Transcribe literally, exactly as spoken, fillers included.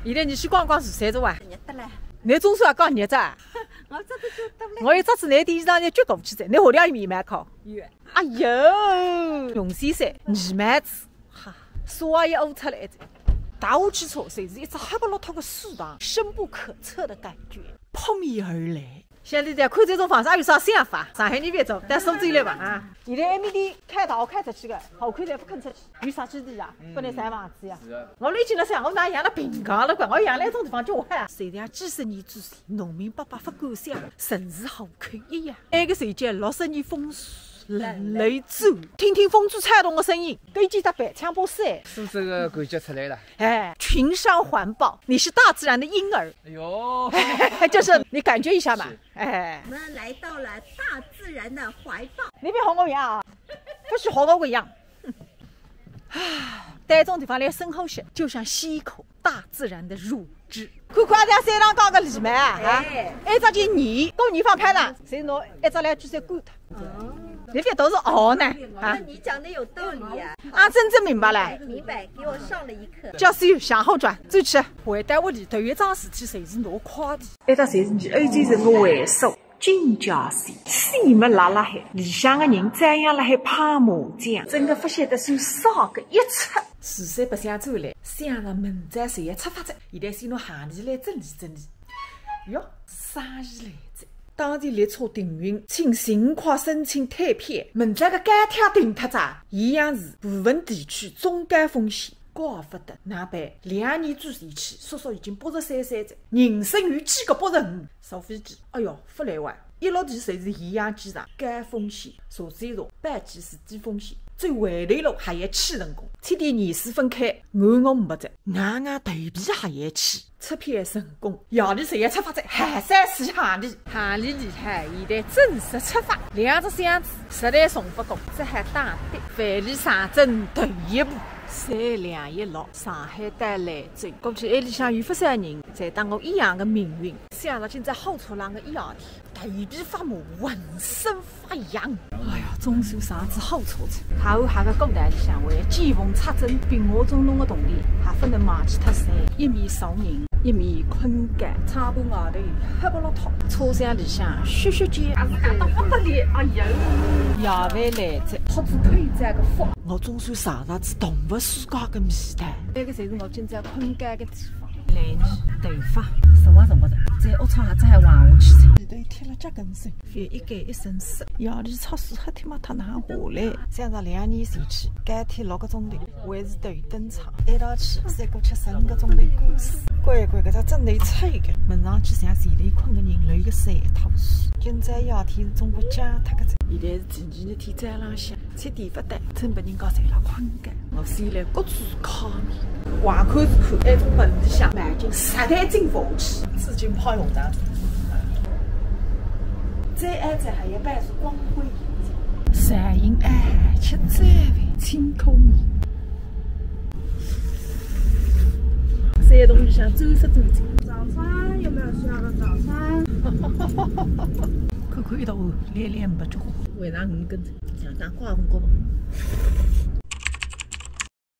现在侬去逛逛是啥子哇？热得来。侬总算也讲热着啊？我这个就得了。我一只子拿点衣裳就掼过去着，侬下头也棉棉靠。有。哎呦，熊先生，泥妹子，哈，沙也屙出来着。踏下去之后，侪是一只黑不落脱个水塘，深不可测的感觉，扑面而来。 现在在看这种房子，还有啥想法？上海人别走，到苏州来吧啊！现在埃面的开道开出去的，好看侪不肯出去，有啥基地啊？嗯。不能盖房子呀。是啊。我来进来想，我哪养了平房了，管我养那种地方叫我害啊！虽然几十年之前，农民伯伯不敢想，城市好看一样。那个时节，六十年风水轮流转，听听风吹草动的声音，搿记得白枪把伞。苏州的感觉出来了。哎，群山环抱，你是大自然的婴儿。哎呦。就是你感觉一下嘛。是。 哎。我们来到了大自然的怀抱。侬覅学我样啊，不许学我样。啊，到这种地方来深呼吸，就像吸一口大自然的乳汁。看看人家山上高个梨嘛，啊，哎。一只就泥，过泥放拍了，所以侬一只来就算够的。哦。侬覅都是熬呢，啊。那你讲的有道理呀。啊，真正明白了。明白，给我上了一课。教授向后转，走起。回到屋里，头一桩事体侪是拿快递。 埃搭侪是二级城个会所，金家戏，戏么辣辣海，里向个人照样辣海拍麻将，真个勿晓得是啥个一出。实在勿想转来，想着明朝侪要出发哉，现在先拿行李来整理整理。哟，生意来哉。当地列车停运，请尽快申请退票。明朝个高铁停脱哉，咸阳市部分地区中高风险。 怪勿得，哪办？两年之前去，叔叔已经八十三岁哉，人生有几个八十五？坐飞机，哎哟，勿来哇！一落地侪是咸阳机场，高风险，坐飞机、飞机是低风险，走回头路还要去成功，七点廿四分开，我我没得，硬硬头皮还要去。 出票成功，夜里侪要出发哉，还是要洗行李。行李厉害，现在正式出发。两只箱子实在送勿过，只好打的。万里长征头一步，三两一六，上海到兰州。估计埃里向有勿少人侪搭我一样的命运，想着今朝火车浪个一夜天，头皮发麻，浑身 发痒。哎呀，总算上仔好车子，还有还个过道里向为见缝插针，并我种弄个动力，还勿能忘记脱噻。一面送人，一面困觉，窗户外头黑不落脱，车厢里向嘘嘘叫，也是吓得不得了。哎呦，夜饭来哉，喝仔口罩个福，我总算尝尝仔动物世界个味道。埃个才是我今朝困觉个地方。来年头发，什么什么的，在屋窗还只还横下去哉。里头贴了脚跟水。 覅一改一身湿，夜里出水还天嘛，他哪下来？想着两年前去，高铁六个钟头，还是头等舱，一道去，三个七十五个钟头过死。乖乖，搿只枕头脆个，闻上去像前头困个人流个水一头水。今朝夜天是中国降脱个哉。现在是第二日天早浪向，七点勿到，真拨人家侪辣困觉。 我先来各自烤面，横看是看埃种门里向，眼睛实在进勿下去，纸巾泡用上。再挨着还要摆出光辉影子。晒阴哎，吃早饭，清空面。三个东西想走是走进。早餐有没有需要的早餐？看看一道，连连没结果。为啥五根？想当刮风刮风。